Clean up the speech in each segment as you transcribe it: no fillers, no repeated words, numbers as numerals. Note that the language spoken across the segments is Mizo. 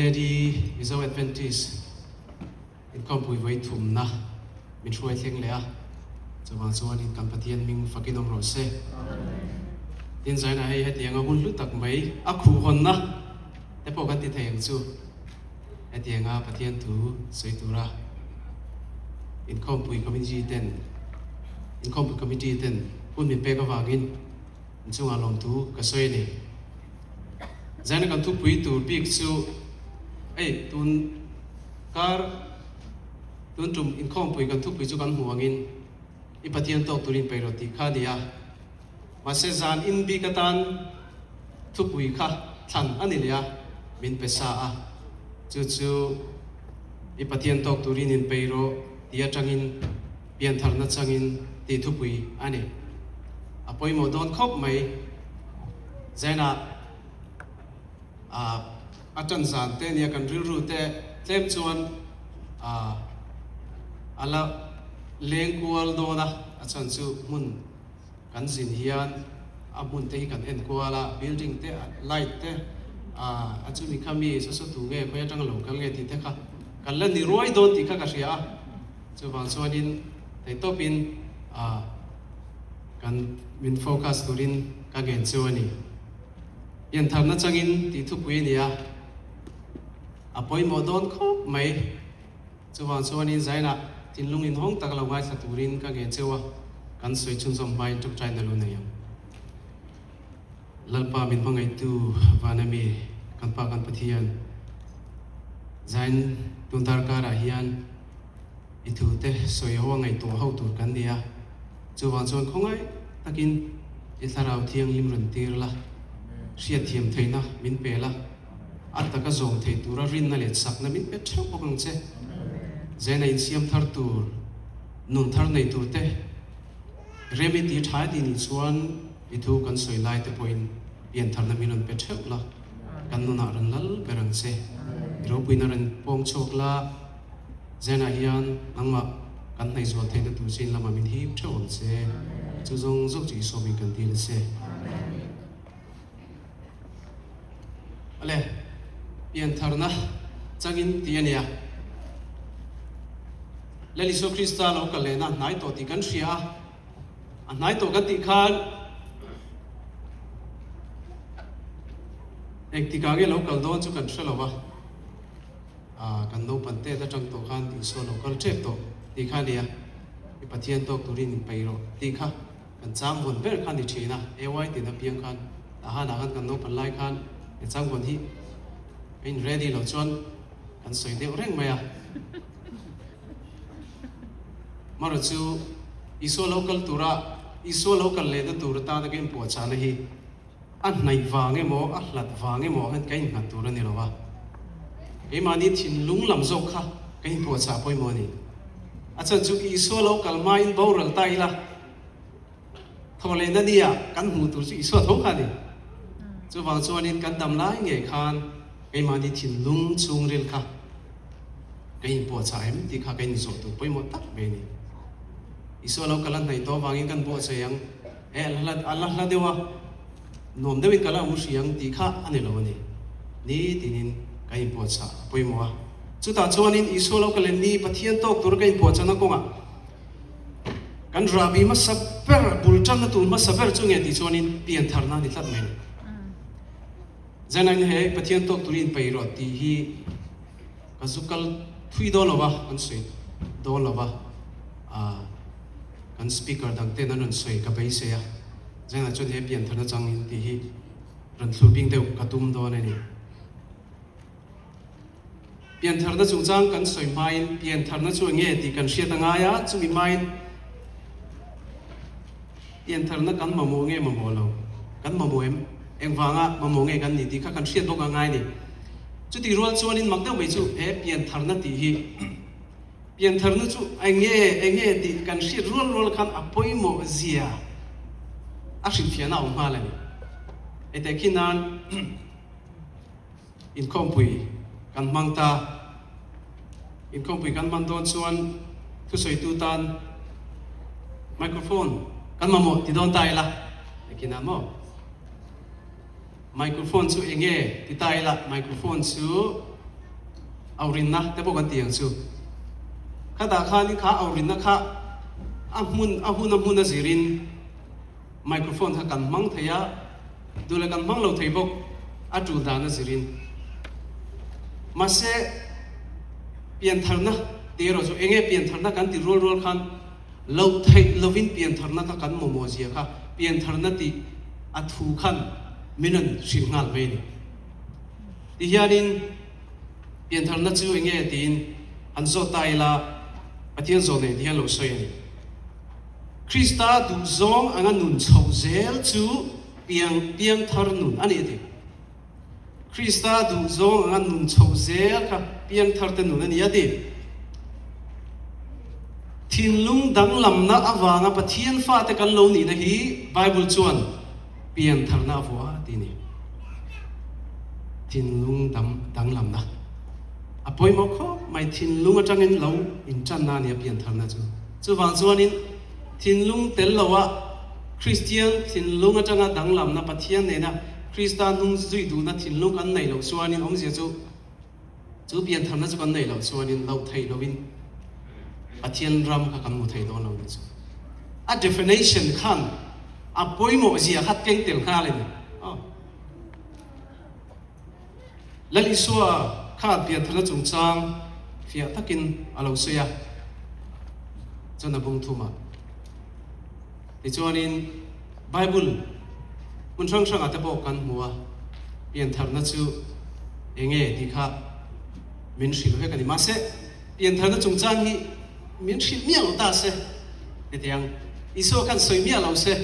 Lady Mizo Adventist inkhawmpui vawi thumna min hruai thleng leh a, chuvang chuanin kan Pathian hming fakin awm rawh se. Tin zainah hei hetianga hun hlu tak mai a khuhhawnna te pawh kan ti thei ang chu. Hetianga Pathian thu sawi tura inkhawmpui committee ten inkhawmpui committee ten hun min pek avangin inchungah lawmthu ka sawi a ni. Zaina kan thupui tur bik chu hei tun kar tun tum inkhawmpui kan thupui chu kan hmu angin i Pathian tawk turin peih rawh tih kha a ni a. Mahse zan in bik atan thupui kha thlan a ni leh a, min pe sa a. Chu chu i Pathian tawk turin in peih rawh tih atangin piantharna changin tih thupui a ni. A pawimawh dawn khawp mai. Zainah a tan zan te nia kan rilru te tlem chuan a la leng kual dawn a, a chhan chu hmun Kan zin hian a hmun te hi kan en kual a, building te, light te, a chumi kha mi saw saw tu nge, khawi atanga lo kal nge tih te kha kan la ni ruai dawn tih kha ka hria a. Chuvang chuanin theihtawpin kan min focus turin ka ngen chu a ni. Piantharna changin tih thupui a ni a, a pawimawh dawn khawp mai. Chuvang chuanin Zainah thinlung inhawng tak lo ngaithla turin ka ngen cheu a, kan sawi chhunzawm hmain ṭawngṭaina lo nei ang. Lalpa min hmangaihtu van ami, kan Pa kan Pathian, Zain tun darkarah hian i thute sawi ho a ngaihtuah ho tur kan ni a, chuvang chuan khawngaih takin i Thlarau Thianghlim rawn tir la, hriatthiam theihna min pe la, A taka zawm thei tura rinna leh chakna min pe theuh bawk ang che. Zena insiam thar tur, nun thar nei tur te, rem i ti tha ti nih chuan i thu kan sawi lai te pawhin piantharna min rawn pe theuh la, kan nunah rawn lal ber ang che. I ropuina rawn pawng chhuak la, Zena hian nangmah kan hnaihzual theihna tur chin lamah min hip theuh ang che. Chu zawng zawk chu i sawmin kan dil a che. Ale, piantharna changin ti a nia. Lal Isua Krista lo kal lehna a hnai tawh tih kan hria a, a hnai tawh kan tih khan engtikah nge lo kal dawn chu kan hre lo va, kan naupan tet atang tawh khan Isua lo kal tep tawh tih kha a nia, i Pathian tawk turin inpeih rawh tih kha. Kan changvawn ber kha ni thin a, AY tin apiang khan Tahan ah khan kan naupan lai khan he changvawn hi a in ready loh chuan kan sawi deuh reng mai a. Marawh chu Isua lo kal tura Isua lo kal lehna tur atana ka inpuahchahna hi a hnaih vang emaw a hlat vang emaw ah khan ka innghat tur a ni lo a, keimahni thinlung lam zawk kha ka inpuahchah pawimawh a ni. A chhan chu Isua lo kal hmain boral ta ila Thaw leh na nia kan hmuh tur chu Isua tho kha a ni. Chuvang chuanin kan dam lai ngei khan keimahni thinlung chhungril kha ka inpuahchah em tih kha ka inzawh tur pawimawh tak mai a ni. Isua lo kal a hnaih tawh avangin kan buatsaih ang, e a la hla deuh a, nuam deuhin ka la awm hri ang tih kha a ni lo a ni. Nitinin ka inpuahchah a pawimawh a. Chutah chuanin Isua lo kal leh ni Pathian tawk tura ka inpuahchahna kawngah, Kan rahbi hmasa ber, bul tanna tur hmasa ber chu nge tih chuanin piantharna a ni tlat mai. Zanain he Pathian tawk turin inpeih rawh tih hi ka zu kal thui dawn lo va, kan sawi dawn lo va, kan speaker dang ten an rawn sawi ka beisei a, Zanah chuan he piantharna changin tih hi rawn thlur bing deuh ka tum dawn a ni. Piantharna chungchang kan sawi hmain piantharna chu enge tih kan hriat a ngai a, chumi hmain piantharna kan mamawh nge mamawh lo, kan mamawh em, engvanga mamawh nge kan ni tih kha kan hriat bawk a ngai a ni. Chutih rual chuanin mak deuh mai chu he piantharna tih hi piantharna chu enge enge tih kan hriat rual rual khan a pawimawh zia a hrilhfiahna a awm nghal a ni. Hei khi nan. Inkhawmpui kan hmang ta. Inkhawmpui kan hman dawn chuan thusawitu tan microphone kan mamawh ti dawn ta ila, engkin ah maw? Microphone chu enge ti ta ila, microphone chu. Aurinna te pawh kan ti ang chu. Khatah khanin kha aurinna kha a hmun a hun a hmun a zirin microphone kha kan hmang thei a, duh leh kan hmang lo thei bawk a tul dan a zirin. Mahse piantharna tih erawh chu enge piantharna kan ti rual rual khan loh theih lovin piantharna kha kan mawmawh zia kha piantharna tih a thu khan min rawn hrilh nghal mai a ni. Tihianin piantharna chu enge tiin han zawt ta ila Pathian zawh nei tihian lo sawi a ni. Krista duhzawng anga nun chhoh zel chu piang piangthar nun a ni a ti. Krista duhzawng anga nun chhoh zel kha piangthar te nun a ni a ti. Thinlung danglamna avanga Pathian fate kan lo nihna hi Bible chuan piantharna a vuah a ti ni. Thinlung danglamna a pawimawh khawp mai, thinlung atangin lo intanna a ni a piantharna chu. Chuvang chuanin thinlung tel loa Kristian thinlung atanga danglamna Pathian nena Krista hnung zui duhna thinlung kan neih loh chuanin awmzia chu chu piantharna chu kan neih loh chuanin loh theih loin Pathian ram kha kan hmu thei dawn lo ni chu. A definition khan a pawimawh zia kha keng tel nghal a ni. Aw. Lal Isua kha piantharna chungchang fiah takin a lo sawi a, chuan a bung thum a. Tichuanin Bible hmun hrang hrangah te pawh kan hmu a, piantharna chu eng nge tih kha min hrilh vek a ni. Mahse, piantharna chungchang hi min hrilh miah lo ta se, hetiang Isua khan sawi miah lo se,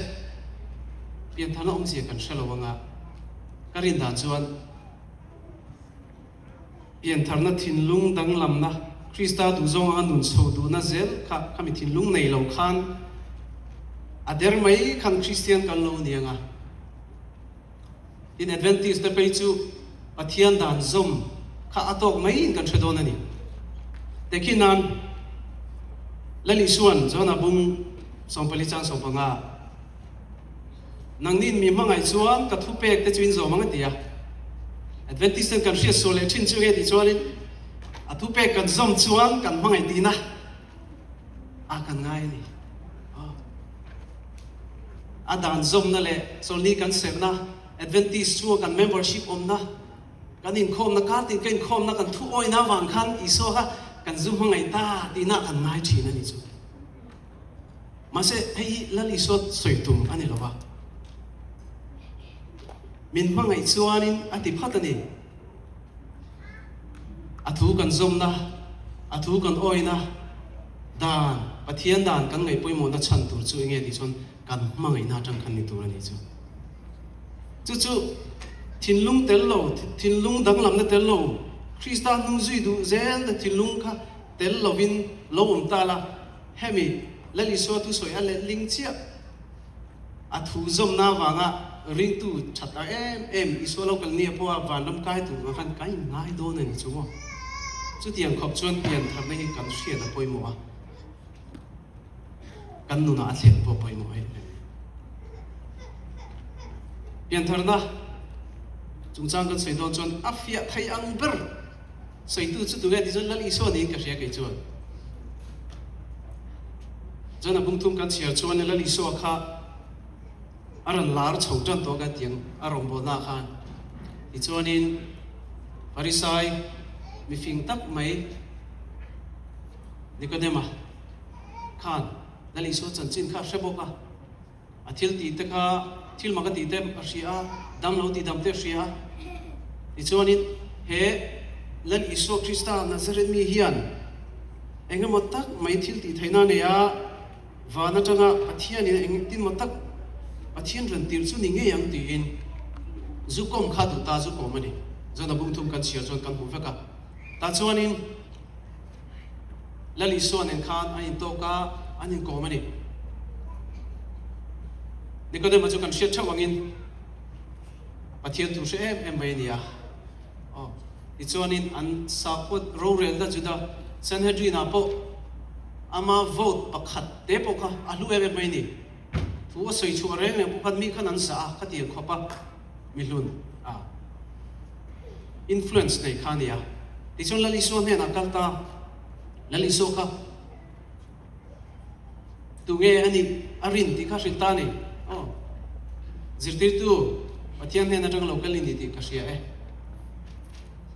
piantharna awmzia kan hre lo anga ka rin dan chuan Piantharna thinlung danglamna, Krista duhzawng anga nun chho duhna zel kha khami thinlung nei lo khan a der mai khan Kristian kan lo ni anga. Tin, Adventist te phei chu Pathian dan zawm kha a tawk maiin kan hre dawn a ni. Tekhin nan Lal Isuan John-a bung 14 chang 15, Nangnin mi hmangaih chuan ka thupek te chu in zawm ang a ti a. Adventist ten kan hriat sual leh thin chu nge tih chuanin a thupek kan zawm chuan kan hmangaih tihna a kan ngai a ni. A dan zawmna leh chawlhni kan serhna, Adventist chhunga kan membership awmna, kan inkhawmna kar tin ka inkhawmna kan thu awina avang khan Isua kha kan zu hmangaih ta tihna kan ngai thin a ni chu. Mahse, hei hi Lal Isua sawi tum a ni lo va. Min hmangaih chuanin a ti phat a ni. A thu kan zawmna, a thu kan awina dan, Pathian dan kan ngaih pawimawhna chhan tur chu enge tih chuan kan hmangaihna atang khan ni tur a ni chu. Chu chu thinlung tel lo, thinlung danglamna tel lo, Krista hnung zui duh zelna thinlung kha tel lovin lo awm ta la, Hemi Lal Isua thusawi a letling chiah a thu zawmna avanga ringtu that ta em em Isua lo kal nia pawha vanram kai tur vang khan kan inngai dawn a ni chu maw? Chutiang khawp chuan piantharna hi kan hriat a pawimawh a, kan nunah a thlen pawh a pawimawh em em. Piantharna chungchang kan sawi dawn chuan a fiah thei ang ber. Sawitu chu tunge tih chuan Lal Isua niin ka hria kei chuan. Chuan a bungthum kan chhiar chuan Lal Isua kha a rawn lar chho tan tawh ka tiang a rawngbawlna khan. Tichuanin Farisai mifing tak mai Nikodema khan Lal Isua chanchin kha a hre bawk a. A thil tih te kha thil mak a tih te a hria a, dam lo tih dam te a hria a. Tichuanin he Lal Isua Krista Nazareth mi hian eng emaw tak mai thil tih theihna a nei a, van atanga Pathianin eng tin maw tak Pathian rawn tirh chu ni ngei ang tiin zu kawm kha duh ta zu kawm a ni. Zan a bung thum kan chhiar chuan kan hmu vek a. Tah chuanin Lal Isua nen khan an intawk a, an inkawm a ni. Nikodema chu kan hriat theuh angin Pathian thu hre em em mai a ni a. Aw, tichuanin an sakhaw rorelna Juda Sanhedrin-ah pawh ama vote pakhat te pawh kha a hlu em em mai a ni. Thu a sawi chhuah reng reng pawh khan mi khan an zah a, khatiang khawpa mihlun a influence nei kha a ni a. Tichuan Lal Isua hnenah kal ta. Lal Isua kha tunge a nih a rin tih kha hrilh ta a ni. Aw, zirtirtu Pathian hnen atang lo kal i ni tih ka hria e.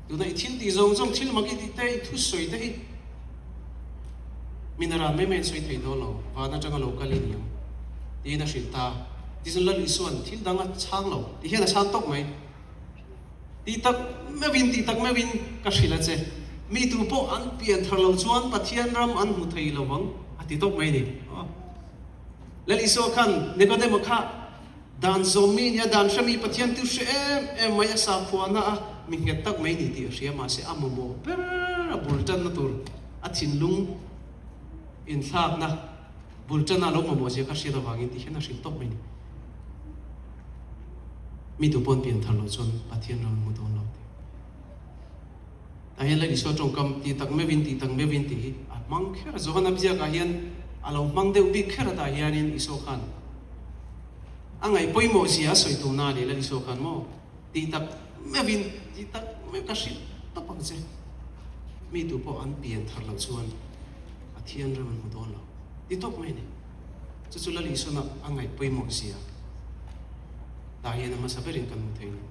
Tuna i thil tih zawng zawng thil mak i tih te, i thusawi te hi min a ran mai mai an sawi thei dawn lo, van atanga lo kal i ni ang tiin a hrilh ta. Tichuan Lal Isua'n thil dang a chhang lo ti hian a chhang tawk mai. Tih tak meuhin, tih tak meuhin ka hrilh a che. Mi tu pawh an pian thar lo chuan Pathian ram an hmu thei lo vang, a ti tawk mai ni. Lal Isua khan Nikodema kha dan zawm mi nia, dan hre mi, Pathian tu hre em em mai a sakhuana a mi nghet tak mai ni tih a hria, mahse a mamawh ber a bul tanna tur a thinlung inthlakna bul tanna lo mamawh zia kha hriat avangin ti hian a hrilh tawk mai ni. Mi tu pawn pian thar loh chuan Pathian ram hmu dawn lo tih. Tah hian Lal Isua tawngkam ti tak meuhin ti tak meuhin tih hi a hmang kher a. Johana biakah hian a lo hmang deuh bik kher a tah hianin Isua khan a ngaih pawimawh zia a sawi tumna a ni Lal Isua khan maw ti tak meuhin ti tak meuh ka hrilh tawp ang che. Mi tu pawh an pian thar loh chuan Pathian ram an hmu dawn lo ti tawp mai a ni. Chu chu Lal Isuana a ngaih pawimawh zia tah hian a hmasa berin kan hmu thei a ni.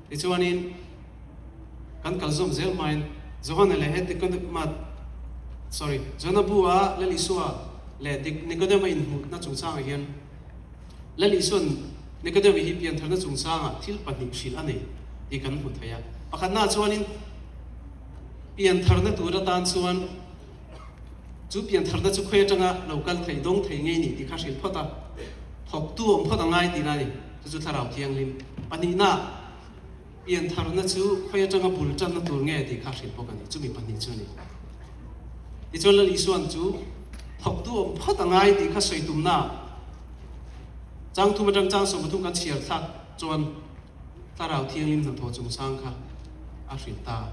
Tichuanin kan kal zawm zel hmain Johana leh he Nikodema sorry Johana bu-a Lal Isua leh Nikodema inhmuhna chungchangah hian Lal Isua'n Nikodema hi piantharna chungchangah thil pahnih hrilh a nei tih kan hmu thei a. Pakhatnaah chuanin piantharna tur atan chuan Chu piantharna chu khawi atanga lo kal thei dawng thei ngei ni tih kha hrilh phawt a, thawktu awm phawt a ngai tihna a ni. Chu chu Thlarau Thianghlim pahnihna piantharna chu khawi atanga bul tanna tur nge tih kha hrilh bawk a ni. Chumi pahnih chu a ni. Tichuan Lal Isuan chu thawktu awm phawt a ngai tih kha sawi tumna changthum atang chang 13 kan chhiar thlak chuan Thlarau Thianghlim hnathawh chungchang kha a hrilh ta.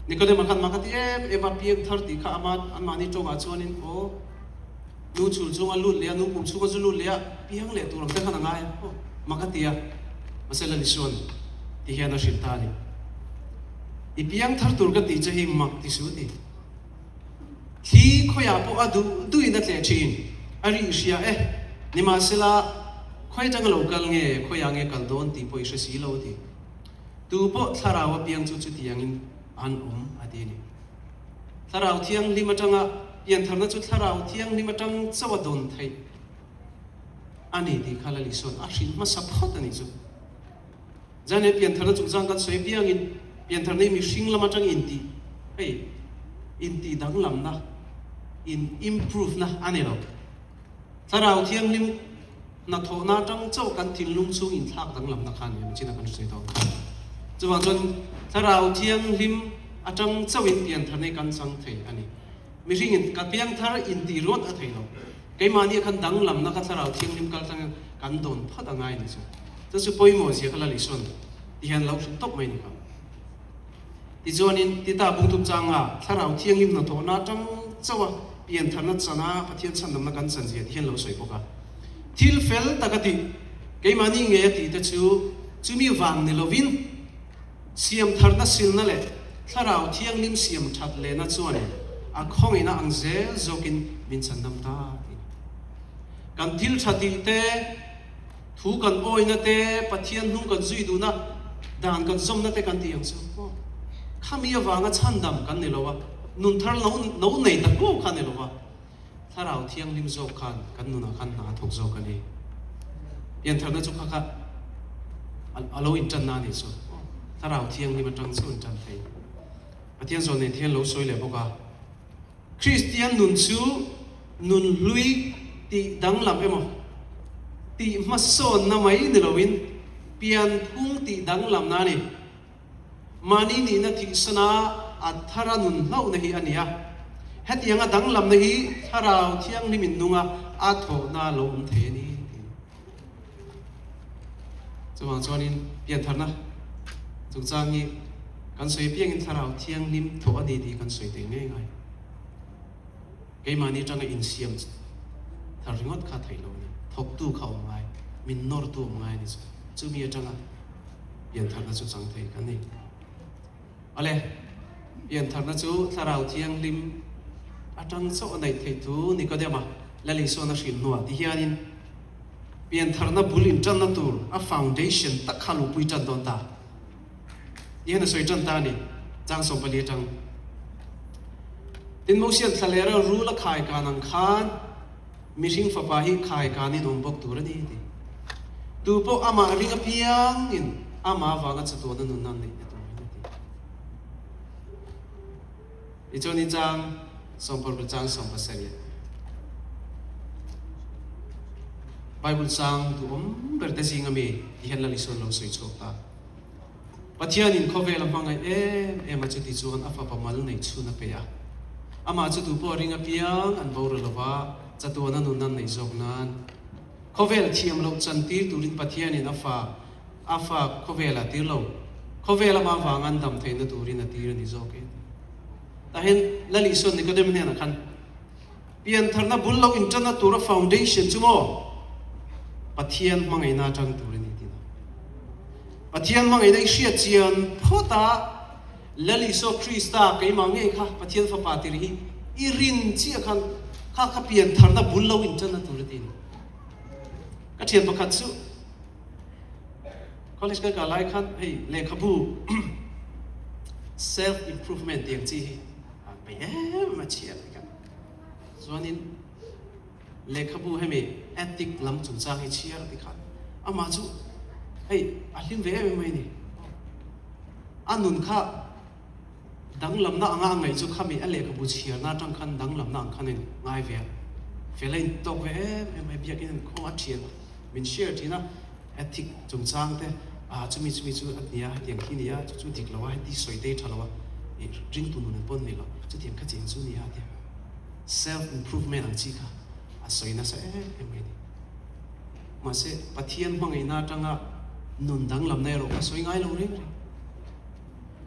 Nikodema khan mah ka ti em em a, piang thar tih kha ama anmahni tawngah chuanin aw nu chhul chunga lut leh a, nu pum chhunga zu lut leh a, piang leh tur ang te khan a ngai a, aw mah ka ti a, mahse Lal Isua'n ti hian a hrilh ta a ni. I piang thar tur ka tih che hi mak ti su ti. Thli khawiah pawh a duh duhin a tleh thin, a rih hria e. Nimahsela, khawi atanga lo kal nge, khawiah nge kal dawn tih pawh i hre si lo ti. Tu pawh thlarau apiang chu chutiangin an awm a ti a ni. Thlarau Thianghlim atanga piantharna chu Thlarau Thianghlim atang chauh a dawn theih a ni tih kha Lal Isua'n a hrilh hmasa phawt a nih chu. Zan he piantharna chungchang kan sawi apiangin piantharna hi mihring lam atang intih hei intih danglamna, in improve na a ni lo. Thlarau Thianghlim hnathawhna atang chauh kan thinlung chhung inthlak danglamna kha a ni a, michin a kan hre tawh. Chuvang chuan Thlarau Thianghlim atang chauhin piantharna hi kan chang thei a ni. Mihringin ka piangthar intih ruat a thei lo. Keimahni khan danglamna kha Thlarau Thianghlim kal tlangin kan dawn phawt a ngai a ni chu. Chu chu pawimawh zia kha Lal Isua'n ti hian lo hrilh tawp mai a ni kha. Tichuanin Tita bungthup changa Thlarau Thianghlim hnathawhna atang chauha piantharna chana Pathian chhandamna kan chan zia ti hian lo sawi bawk a. Thil fel taka tih, keimahni ngei a tih te chu chumi vang ni lovin siamtharna silna leh Thlarau Thianghlim siam that lehna chuan a khawngihna ang zel zawkin min chhandam ta tih a ni. Kan thil tha tih te, Thu kan awina te, Pathian hnung kan zui duhna, dan kan zawmna te kan tih ang chu maw? Khami avanga chhandam kan ni lo a, nun thar lo no nei ta hluau kha ni lo a, Thlarau Thianghlim zawk khan kan nunah khan hna a thawk zawk a ni. Piantharna chu kha kha a lo intanna a nih chu. Thlarau Thianghlim atang chu intan thei. Pathian zawn nei thian lo sawi leh bawk a. Kristian nun chu nun hlui tih danglam emaw, tih hmasawnna mai ni loin pianphung tih danglamna a ni. Mahni nihna thihsana a thara nun hlauhna hi a ni a. Hetianga danglamna hi Thlarau Thianghlimin nunga a thawhna lo awm thei a ni tiin. Chuvang chuanin piantharna chungchang hi kan sawi apiangin Thlarau Thianghlim thawh a ni tih kan sawi thei ngei ngai. Keimahni atanga insiam thar ringawt kha theih lo a ni. Thawktu kha awm ngai, min nawrtu awm ngai a ni chu. Chumi atanga. Piantharna chu chang thei kan ni. Awle, piantharna chu Thlarau Thianghlim atang chauh a neih theih thu Nikodema Lal Isuan a hrilh hnuah ti hianin piantharna bul intanna tur a foundation tak kha luhpui tan dawn ta. Ti hian a sawi tan ta a ni, chang 14 atang. Tin, Mosian thlalera rul a khai kan ang khan mihring fapa hi khai kanin awm bawk tur a ni ti. Tu pawh amah ring apiangin amah avanga chatuana nunna an neih na turin a ti. Tichuan i chang 16 chang 17 Bible chang duhawm ber te zinga mi ti hian Lal Isuan lo sawi chhuak ta. Pathianin khawvel a hmangaih em em a chuti chuan a fapa mal nei chhun a pe a. Amah chu tu pawh ring apiang an boral lo va, chatuan a nun an neih zawk nan. Khawvel thiam loh chantir turin Pathianin a fa a fa khawvel a tir lo. Khawvel amah vang an dam theihna turin a tir a ni zawk e. Tah hian Lal Isuan Nikodem hnenah khan piantharna bul lo inṭanna tura foundation chu maw Pathian hmangaihna aṭang tur a ni tih a. Pathian hmangaihna i hriat chian phawt a, Lal Isua Krista keimah ngei kha Pathian Fapa tir hi i rin chiah khan kha kha piantharna bul lo inṭanna tur a ti a ni. Ka ṭhian pakhat chu college kan kal lai khan hei lehkhabu self improvement tih ang chi hi a peih em a chhiat a kha. Chuanin lehkhabu hemi ethic lam chungchang hi chhiar ti khan amah chu hei a hlim ve em em mai a ni. A nun kha danglamna anga a ngaih chu khami a lehkhabu chhiarna atang khan danglamna ang khan a in ngai ve a. Fel a in tawk ve em em mai biakin an khaw a thian min share thin a ethic chungchang te ah chumi chumi chu a nia hetiang khi nia chu chu dik lo a heti sawi te tha lo a ih ringtu nun an pawn nei lo chutiang kha cheng chu nia tia self improvement ang chi kha a sawi nasa em em mai a ni. Mahse Pathian hmangaihna atanga nun danglamna erawh kha sawi ngai lo reng reng.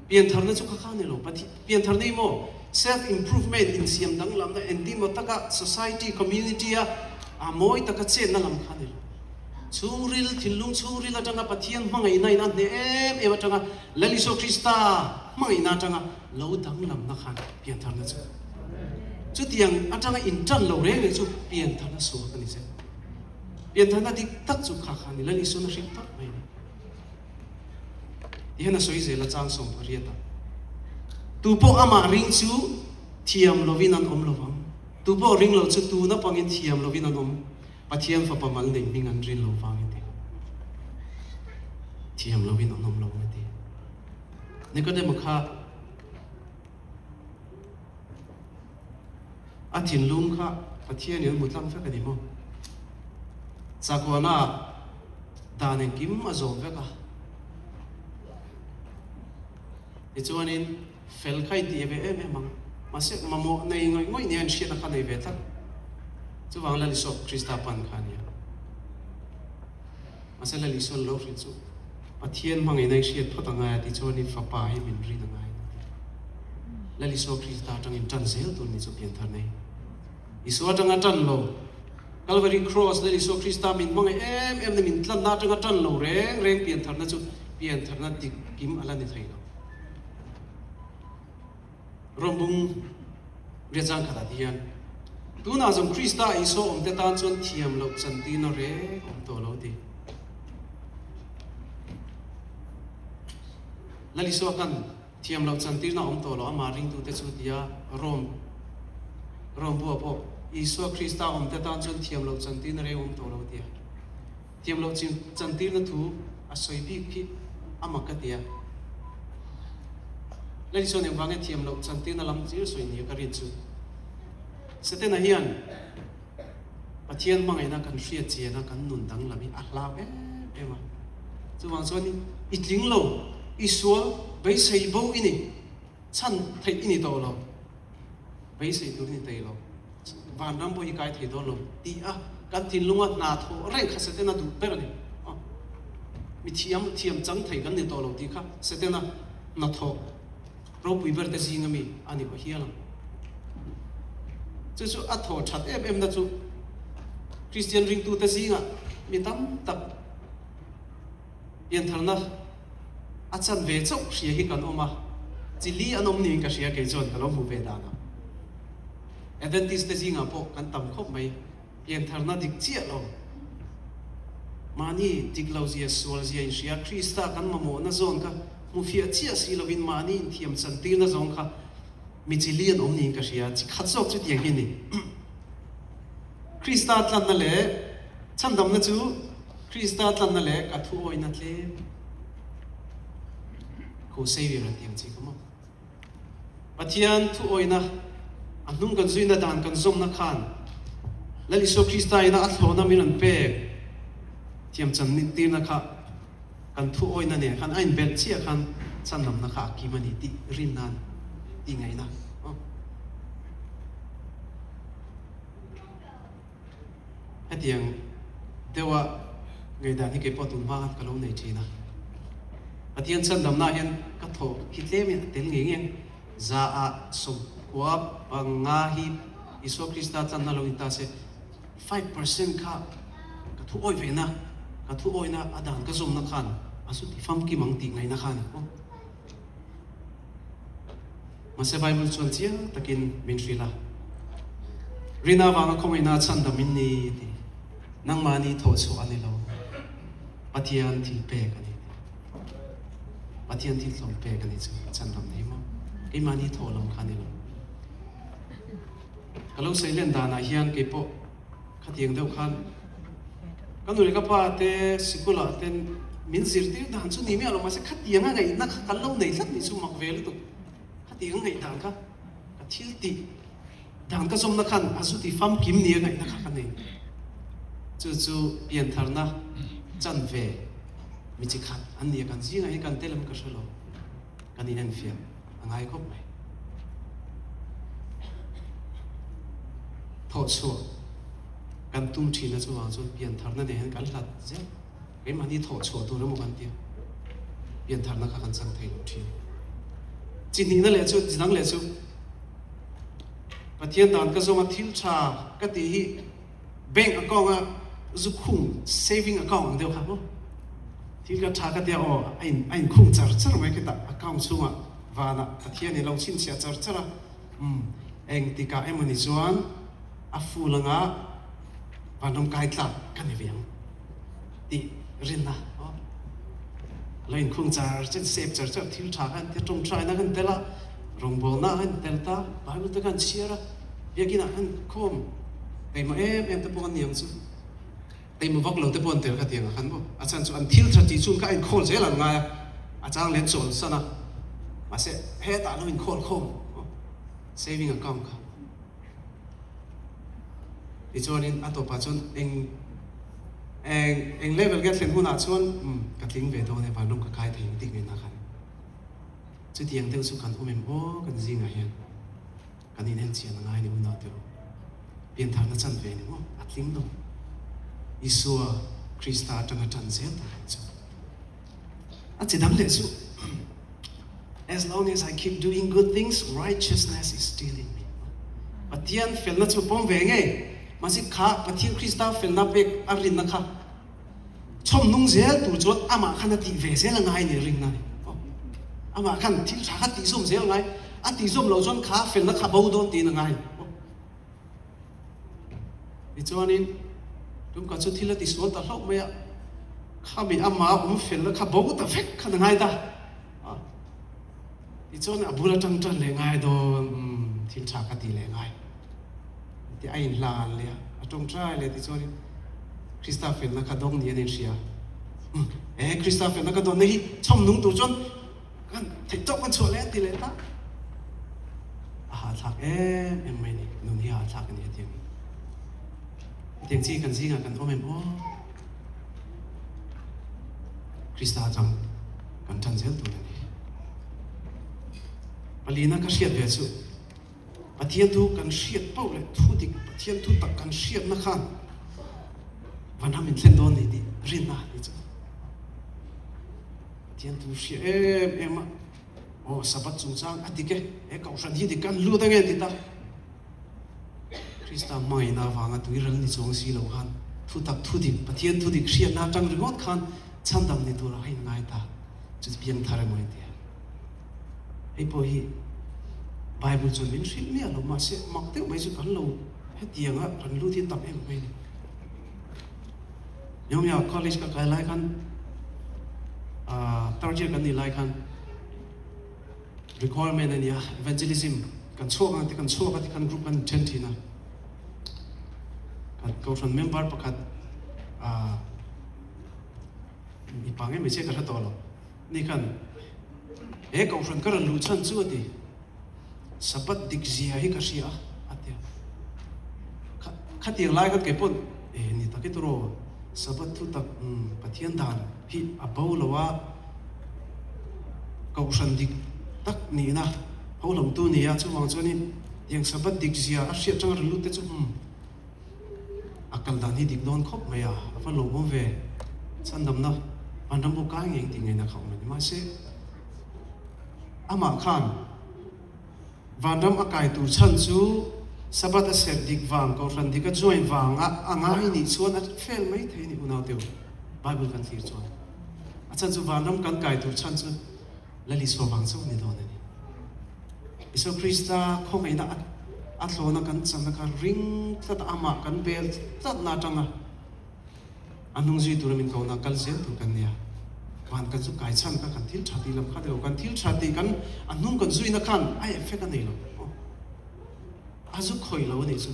Piantharna chu kha kha ni lo Pathian piantharna hi maw self improvement insiam danglamna engtin maw taka society community a a mawi taka chenna lam kha ni lo. Chhungril, thinlung chhungril atanga Pathian hmangaihna in a hneh em em atanga Lal Isua Krista hmangaihna atanga lo danglamna khan piantharna chu chutiang atanga intan lo reng reng chu piantharna sual ka ni zel. Piantharna dik tak chu kha kha ni Lal Isuan a hrilh tak mai a ni. Tihian a sawi zel a chang 18 ah, Tupawh amah ring chu thiam lovin an awm lovang, tupawh ring lo chu tuna pangin thiam lovin an awm. Pathian fapa mal nei hming an rin lo vang i ti. Thiam lovin an awm lo a ti. Nikodema kha a thinlung kha Pathian in a hmu tlang vek a ni maw? Sakuana dan engkim a zawm vek a. Tichuanin fel kha inti ve em em ang. Mahse, mamawh nei ngawih ngawih nia inhriatna kha nei ve tlat. Chuvang Lal Isua Krista pan kha a nia. Mahse, Lal Isuan lo hrilh chu Pathian hmangaihna i hriat phawt a ngai a tichuan i fapa hi min rin a ngai a ni ti. Lal Isua Krista atangin tan zel tur ni chu pianthar nei. Isua atanga tan lo, Calvary Cross Lal Isua Krista min hmangaih em em na min tlanna atanga tan lo reng reng piantharna chu piantharna dik kim a la ni thei lo. Rawmbung riatzang khatah te hian tunah zawng Krista Isua awmte tan chuan thiam loh chantirna reng awm tawh lo ti. Lal Isua khan thiam loh chantirna awm tawh lo amah ringtute chu tia Rom Rom bua pawh Isua Krista awmte tan chuan thiam loh chantirna reng awm tawh lo tia. Thiam loh chantirna thu a sawi bik khi a mak ka ti a. Lal Isua nen vang e thiam loh chantirna lam zir sawi nia ka rin chu. Setana hian Pathian hmangaihna kan hriat chian a, kan nun danglam hi a hlau em em a. Chuvang chuan i tling lo, i sual beisei bo i ni, chhan theih i ni tawh lo. Beisei tur ni thei lo, vanram pawh hi kai thei dawn lo tih a kan thinlunga hna thawh reng kha Setana duh ber a ni. Mi thiam thiam chang thei kan ni tawh lo tih kha Setana hna thawh ropui ber te zinga mi a ni pawh hial ang. Chu chu a thawh that em em na chu Kristian ringtute zingah mi tam tak piantharna. A chanve chauh hria hi kan awm a, chi li an awm niin ka hria kei chuan ka lo hmuh ve dan ah. Adventist te zingah pawh kan tam khawp mai, piantharna dik chiah lo. Mahni dik lo zia, sual zia inhria, Krista kan mamawhna zawn kha hmu fiah chiah si lovin mahni inthiam chantirna zawng kha mi chi li an awm niin ka hria, chi khat zawk chu tiang hi a ni. Krista tlanna leh chhandamna chu Krista tlanna leh ka thu awina tlem khu Saviour an ti ang chi kha maw? Pathian thu awina a hnung kan zuina dan kan zawmna khan Lal Isua Krista ina a thlawhna min rawn pek thiam chan tirna kha kan thu awina nen khan a inbelh chiah khan chhandamna kha a kim a ni tih rinna tih ngaihna. Hetiang deuha ngaihdan hi keipawh tun hma ka lo nei thin a. Pathian chhandamna hian ka thawh hi tlem in a tel ngei ngei ang. Za ah sawmkua panga hi Isua Krista tlanna lo in ta se, 5% kha ka thu awih ve na, ka thu awihna a dan ka zawmna khan a zu ti famkim ang tih ngaihna khan aw. Mahse Bible chuan chiang takin min hrilh a, Rina avanga khawngaihna chhandam in ni ti, nangmahni thawh chhuah a ni lo, Pathian thil pek a ni ti. Pathian thil tlawm pek a ni chu chhandam nei maw? Keimahni thawh lam kha a ni lo. Ka lo sawi len danah hian keipawh Khatiang deuh khan ka nu leh ka pa te sikulah ten min zirtir dan chu ni miah lo mahse khatiang a ngaihna kha kan lo nei tlat nih chu mak ve lutuk. Khatiang a ngaih dan kha ka thil tih dan ka zawmna khan a zu ti famkim ni a ngaihna kha ka nei. Chu chu piantharna chanve mi chi khat an ni a kan zingah hi kan tel em ka hre lo. Kan inenfiah a ngai khawp mai. Thawhchhuah kan tum thin a chuvang chuan piantharna nen hian kan hlat zel. Keimahni thawhchhuah tur emaw kan tia piantharna kha kan chang thei lo thin. Chi hnihna leh chu, chi dang leh chu Pathian dan ka zawnga thil tha ka tih hi bank account a zu khung saving account ang deuh kha maw. Thil ka tha ka tia aw a in a inkhung char char mai khitah account chhungah vanah Pathian in lo chhinchhiah char char a umm engtikah emawni chuan a full anga vanram kai tlak ka ni ve ang tih rinna aw a lo inkhung char char save char char thil tha khan tia tawngtaina khan tel a rawngbawlna khan tel ta Bible te khan chhiar a biakinah khan khawm keimah em em te pawh an ni ang chu. Keimah vak lo te pawh an tel kha tiang a khan maw? A chhan chu an thil tha tih chhung kha a inkhawl zel an ngai a, a chang leh chawl san a, mahse hetah lo inkhawl khawm saving account kha. Tichuanin a tawpah chuan eng eng eng level nge thlen hunah chuan umm ka tling ve dawn e vanram ka kai thei ang tih ngaihna khan chutiang deuh chu kan awm em aw kan zingah hian. Kan in enchian a ngai ni hunah tiro piantharna chan ve ni maw a tling lo. Isua Krista atanga tan zel tur ang chu. A chi dang leh chu As long as I keep doing good things, righteousness is still in me. Pathian felna chu pawm ve ngei. Mahse kha Pathian Krista felna pek a rinna kha Chhawm nung zel tur chuan amah khan a tih ve zel a ngai ni rinna ni. Amah khan thil tha kha tih zawm zel a ngai. A tih zawm loh chuan kha felna kha bo dawn tiin a ngai. Tichuanin tumka chu thil a ti sual ta hlauh mai a, khami ama awm felna kha bo ta vek khan a ngai ta. Tichuan a bul atang tan leh ngai dawn, umm thil tha ka ti leh ngai tih a inhlan leh a, a tawngtai leh tichuanin Krista felna kha dawng ni an inhria. Umm e Krista felna ka dawnna hi chhawm nung tur chuan kan theih tawk kan chhuah leh a ti leh ta. A hahthlak em em mai ni, nun hi a hahthlak a ni hetiang hi. Hetiang chi kan zingah kan awm em aw? Krista atang kan tan zel tur a ni. Palina ka hriat ve chu Pathian thu kan hriat pauh leh thu dik Pathian thu tak kan hriatna khan vanram in thlen dawn ni tih rinna a ni chu. Pathian thu hria em em a, aw Sabbath chungchang a dik e, he kohhran hi dik kan lut ange ti ta. Krista hmangaihna avanga tuiral ni chuang si lo khan thutak thudik, Pathian thudik hriatna atang ringawt khan chhandam ni tura a inngai ta. Chu chu piangthar emaw in tia. Hei pawh hi Bible chuan min hrilh miah lo mahse mak deuh mai chu kan lo hetianga kan lut hi tam em mai a ni. Newmia college ka kai lai khan ah third year kan nih lai khan requirement a nia evangelism kan chhuak ang te kan chhuak a tikhan group kan then thin a. Kan kohhran member pakhat ah mipa nge hmeichhia ka hre tawh lo ni khan he kohhran ka rawn luh chhan chu a ti Sabbath dik zia hi ka hria a a ti a. Kha khatiang lai khan kei pawn e ni tak i tawraw Sabbath thu tak umm Pathian dan hi a bo lo a kohhran dik tak nihna ho hlawmtu ni a chuvang chuanin tiang Sabbath dik zia a hriat tanga rawn lut te chu umm A kal dan hi dik dawn khawp mai a, a va lawmawm ve. Chhandamna vanram pawh kai ngei tih ngaihna kha awm a ni. Mahse, amah khan vanram a kai tur chhan chu Sabbath a serh dik vang, Kohhran dik a join vang a a ngai nih chuan a fel mai thei a ni unau teu. Bible kan thlir chuan a chhan chu vanram kan kai tur chhan chu Lal Isua vang chauh a ni dawn a ni. Isua Krista khawngaihna a thlawna kan channa kha ring tlat a, amah kan bel tlatna atanga a hnung zui tura min kohna kal zel tur kan nia. Van kan chu kai chhan kha kan thil tha tih lam kha ni lo, kan thil tha tih kan a hnung kan zuina khan a effect a nei lo. A zu khawih lo a nih chu.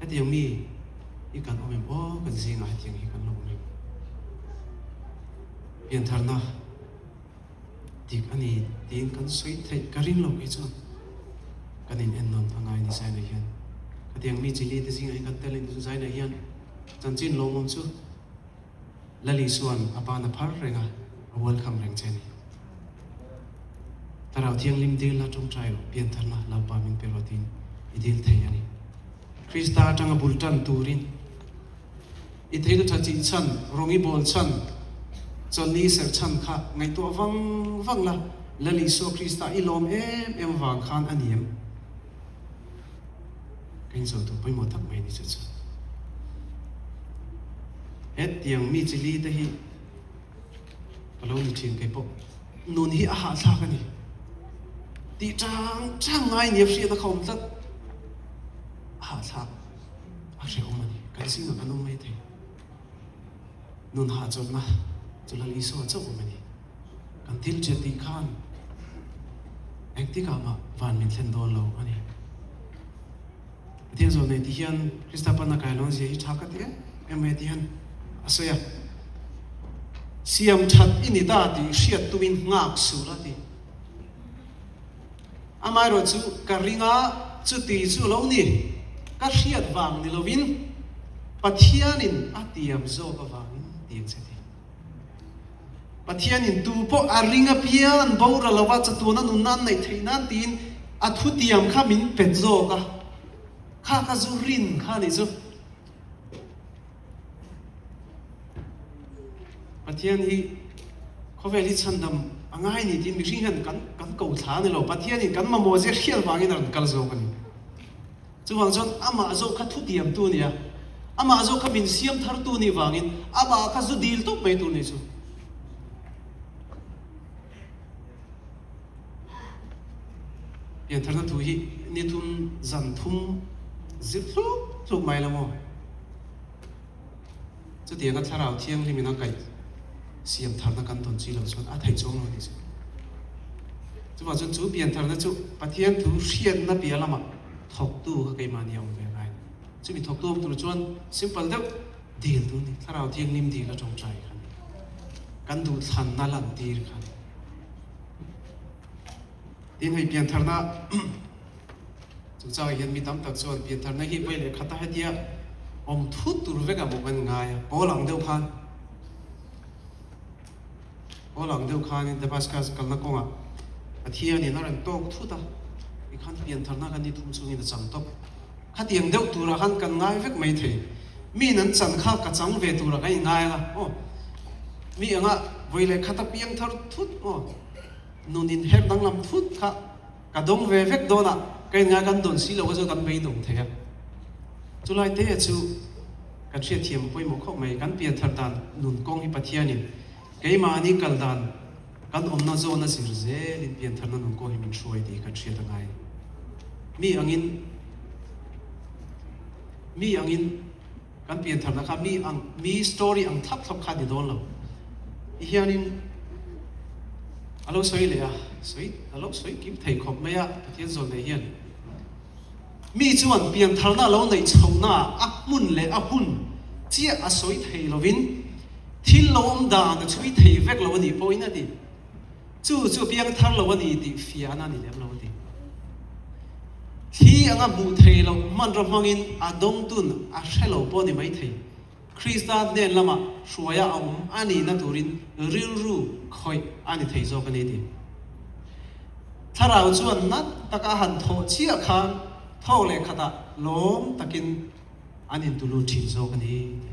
Hetiang mi hi kan awm em? Aw, kan zingah hetiang hi kan lo awm em? Piantharna dik a ni tiin kan sawi theih ka ring lo kei chuan kan in en nawn a ngai ni Zaina hian. Khatiang mi chili te zingah hi kan tel in Zaina hian chanchin lawmawm chu Lali chuan a ban a phar reng a, a welcome reng che a ni. Thlarau Thianghlim dil la tawngtai rawh, piantharna Lalpa min pe rawh tiin i dil thei a ni. Krista atanga bul tan turin i thil tha chih chhan, rawng i bawl chhan, chawlhni serh chhan kha ngaihtuah vang vang la, Lal Isua Krista i lawm em em vang khan a ni em? Ka inzawh tur pawimawh tak mai a ni chu chu. Hetiang mi chi li te hi ka lo ni thin kei pawh. Nun hi a hahthlak a ni. Tih chang chang ngai nia hriat a kha awm tlat. A hahthlak a hrehawm a ni. Kan zingah kan awm mai thei. Nun hahchawlhna chu Lal Isua chauh awm a ni. Kan thil hriat tih khan engtikah mah van min thlen dawn lo a ni. Pathian zawh nei ti hian Krista pana kai lawn zia hi tha ka ti em em mai ti hian a sawi a. Siam that i ni ta tih hriat tumin nghak suh la ti. Amaherawh chu ka ring a, chuti chu lo ni, ka hriat vang ni lovin Pathianin a tiam zawk avangin tiang che ti. Pathianin tu pawh a ring apiang an boral lo va, chatuan a nunna an neih theih nan tiin a thutiam kha min pet zawk a, kha ka zu rin kha nih chu. Pathian hi khawvel hi chhandam a ngai ni tiin mihring hian kan kan ko thla a ni lo, Pathianin kan mamawh zia hriat vangin a rawn kal zawk a ni. Chuvang chuan amah zawk kha thutiamtu a ni a, amah zawk kha min siam thartu a nih vangin amah kha zu dil tawp mai tur a ni chu. Piantharna thu hi ni thum zan thum zir tluk tluk mai lo maw? Chutianga thlarau thianghlimin a kaih siam tharna kan tawn chi lo chuan a theih chuang lo a ni chu. Chuvang chuan chu piantharna chu Pathian thu hriatna piah lamah thawktu kha keimahni a awm ve ngai a ni. Chumi thawktu awm tur chuan simple deuh dil tur a ni. Thlarau thianghlim dil a tawngtai kha a ni. Kan duhthlanna lantir kha a ni. Tin hei piantharna chungchangah hian mi tam tak chuan piantharna hi vawi leh khata hetia awm thut tur vek a maw kan ngai a, pawl ang deuh khan pawl ang deuh khanin Damascus kalna kawngah Pathianin a rawn tawk thut a, tikhan piantharna kan ni thum chungin a chang tawp. Khatiang deuh turah khan kan ngai vek mai thei. Miin an chan kha ka chang ve turah kan inngai ang a, aw mi anga vawi leh khata piangthar thut aw. Nun inher danglam thut kha ka dawng ve vek dawn a, ka inngai kan dawn si lo kha chuan kan beidawng thei a. Chulai te chu kan hriatthiam pawimawh khawp mai, kan pianthar dan nun kawng hi Pathianin. Keimahni kal dan kan awmna zawna zir zelin piantharna nun kaw hi min hruai tih kan hriat a ngai. Mi angin mi angin kan piantharna kha mi ang mi story ang thlap thlap kha ni dawn lo. Ti hianin a lo sawi leh a, sawi a lo sawi kim thei khawp mai a Pathian zawn nei hian. Mi chuan piantharna a lo neih chhohnaah a hmun leh a hun chiah a sawi thei lovin thil lo awm dan a chhui thei vek lo a nih pawhin a ti. Chu chu piangthar lo a ni tih fiahna a ni lem lo a ti. Thli anga hmuh thei loh hmanraw hmangin a dawngtun a hre lo pawh a ni mai thei. Krista hnen lamah hruaia a awm a nihna turin rilru khawih a ni thei zawk a ni ti. Thlarau chuan nat taka a han thawh chiah khan thawk leh khatah lawm takin an intulut thin zawk a ni ti.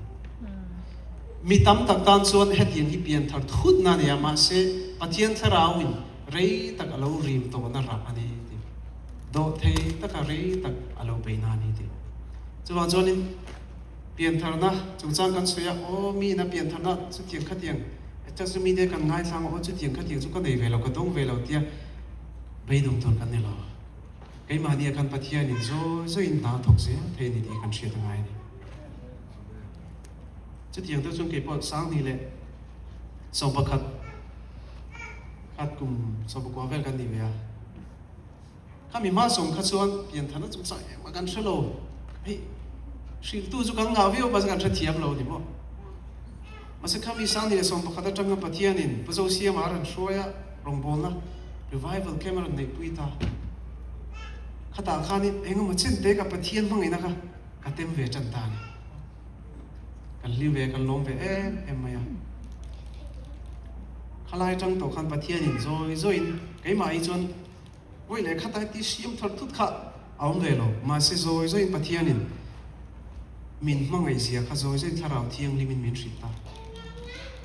Mi tam tak tan chuan hetiang hi pianthar thutna a ni a, mahse Pathian Thlarauin rei tak a lo rim tawhna rah a ni ti. Dawhthei taka rei tak a lo beihna a ni ti. Chuvang chuanin Piantharna chungchang kan sawi a, aw mi ina piantharna chutiang khatiang chu mite kan ngaithlang a, aw chutiang khatiang chu ka nei ve lo, ka dawng ve lo tia beidawng tur kan ni lo. Keimahnia khan Pathianin zawi zawiin hna a thawk zel thei a ni tih kan hriat a ngai a ni. Chutiang te chuan keipawh Sanghnih leh 11 khat kum 19 vel kan ni ve a. Khami hma sawm kha chuan piantharna chungchang engmah kan hre lo. Hei, hrilhtu chu kan ngah viau mahse kan hrethiam lo ni maw? Mahse khami Sangni leh 11 atanga Pathianin Pu Zosiama a rawn hruai a, rawngbawlna revival camp a rawn neihpui ta. Khatah khanin engemaw chen te ka Pathian hmangaihna kha ka tem ve tan ta a ni. Kan hlim ve, kan lawm ve em em mai a. Khalai atang tawh khan Pathianin zawi zawiin keimah hi chuan Vawi leh khat a heti siam thar thut kha a awm ve lo. Mahse zawi zawiin Pathianin min hmangaih zia kha zawi zawiin Thlarau Thianghlimin min hrilh ta.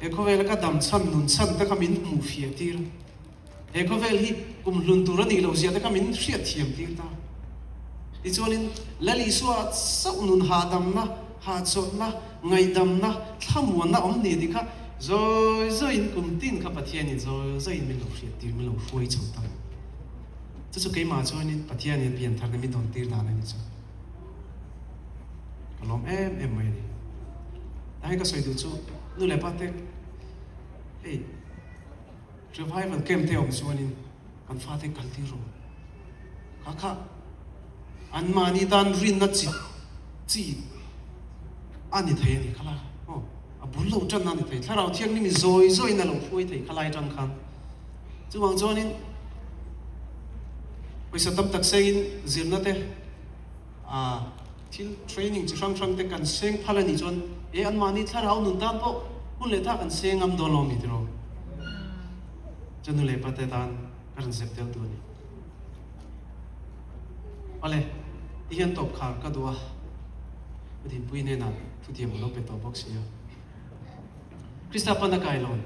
He khawvela ka dam chhan, nun chhan te kha min hmuh fiah tir a. He khawvel hi kum hlun tur a nih loh zia te kha min hriat thiam tir ta. Tichuanin Lal Isua chauh nun hahdamna, hahchawlhna, ngaihdamna, thlamuanna awm ni tih kha zawi zawiin kum tin kha Pathianin zawi zawiin min lo hriat tir, min lo hruai chho ta. Chu chu keimah chuanin Pathianin piantharna min dawn tir dan a ni chu. Ka lawm em em mai a ni. Ta hei ka sawi duh chu nu leh pa te hei revival camp te awm chuanin kan fate kal tir rawh. Kha kha anmahni tan rinna chi chi a ni thei a ni kha la aw a bul lo tan a ni thei thlarau thianghlim in zawi zawiin a lo hruai thei kha lai atang khan chuvang chuanin pawisa tam tak sengin zirna te ah thil training chi hrang hrang te kan seng phal a nih chuan e anmahni thlarau nun tan pawh hun leh tha kan seng ngam dawn lo a ni tiraw chu nu leh pa te tan ka rawn zep tel tur a ni. Awle, ti hian tawp khar ka duh a, ka dinpui hnenah thutiam a lo pe tawh bawk si a. Krista pana kai lawn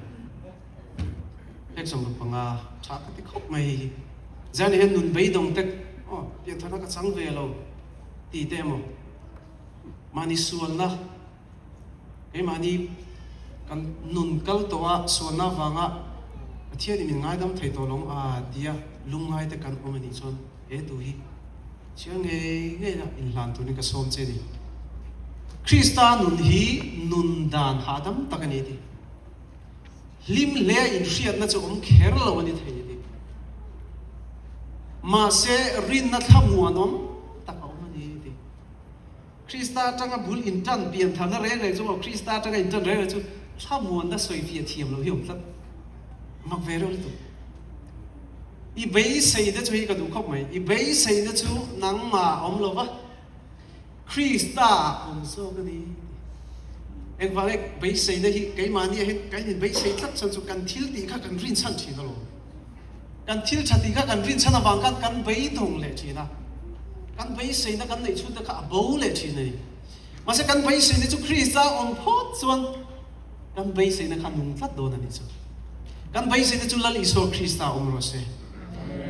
hlek 65 tha ka ti khawp mai hei hi. Zan hian nun beidawng tek, aw, piantharna ka chang ve lo ti te emaw, mahni sualna, Keimahni kan nun kal tawh a, sualna avanga Pathianin min ngaidam thei tawh lo a tia lungngai te kan awm a nih chuan he tu hi chhiar ngei ngei a inhlan turin ka sawm che a ni. Krista nun hi nun dan hahdam tak a ni a ti. Hlim hle a inhriatna chu awm kher lo a ni thei a ti. Mahse rinna thlamuanawm tak a awm a ni a ti. Krista atanga bul intan piantharna reng reng chu maw Krista atanga intan reng reng chu thlamuanna sawi fiah thiam lo hi awm tlat. Mak ve reuh lutuk. I beiseina chu hi ka duh khawp mai. I beiseina chu nangmah a awm lo va, Krista ah awm zawk a ni. Engvang e beiseina hi keimahni ah hian kan inbeisei tlat chuan chu kan thil tih kha kan rinchhan thin alawm. Kan thil tha tih kha kan rinchhan avang khan kan beidawng leh thin a, kan beiseina kan neih chhunte kha a bo leh thin a ni. Mahse kan beiseina chu Krista awm phawt chuan kan beiseina kha nung tlat dawn a ni chu. Kan beiseina chu Lal Isua Krista awm rawh se.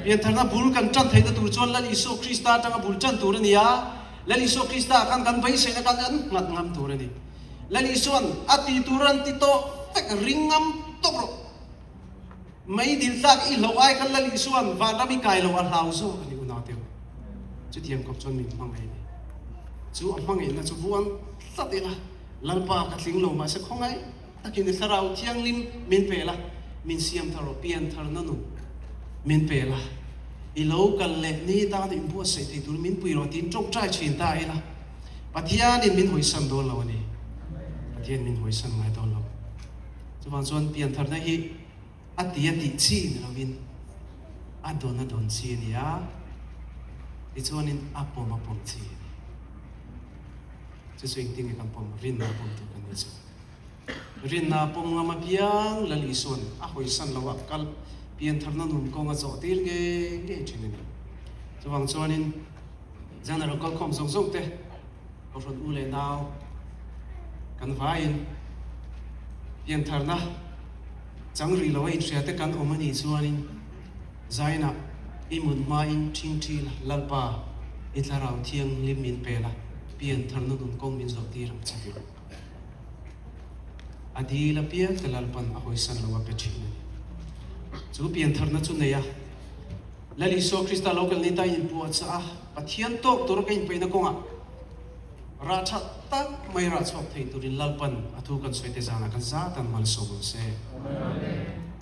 Piantharna bul kan tan theihna tur chuan Lal Isua Krista atanga bul tan tur a ni a, Lal Isua Krista ah khan kan beiseina khan kan nghat ngam tur a ni. Lal Isua'n a ti tur an ti tawh vek ring ngam. tawp rawh. Mei dil tlak i hloh ai khan Lal Isua'n vanram i kai lo a hlau zawk a ni unau teu. Chutiang kawp chuan min hmangaih a ni. Chu a hmangaihna chu vuan tlat ila, Lalpa ka tling lo mahse khawngaih takin i thlarau thianghlim min pe la, min siam thar aw, pian tharna nun min pe la, i lo kal leh ni tan inbuatsaih thei turin min pui rawh tiin tawngtai thin ta ila, Pathianin min hawisan dawn lo a ni. Pathian min hawisan ngai dawn lo. Chuvang chuan piantharna hi a ti a tih chi ni lovin a dawn a dawn chi a ni a, tichuanin a pawm a pawm chi a ni. Chu chu engtin nge kan pawm? Rinna a pawm tur kan ni chu. Rinna a pawm ngam apiang Lal Isua'n a hawisan lo a kal piantharna nun kawng a zawh tir ngei ngei thin a ni. Chuvang chuanin General kalkhawm zawng zawng te, Kohhran u leh nau kan vaiin piantharna chang rih lo a inhria te kan awm a nih chuanin Zainah i mut hmain ṭhingṭhi la, Lalpa i thlarau thianghlim min pe la, piantharna nun kawng min zawh tir ang che tih. A dil apiang te Lalpan a hawisan lo a pe ṭhin a ni. Chu piantharna chu nei a, Lal Isua Krista lo kal ni ta inpuahchah a, Pathian tawk tura ka inpeihna kawngah rah tha tak mai rah chhuak thei turin Lalpan a thu kan sawi te zanah kan zat an malsawm ang se. Amen.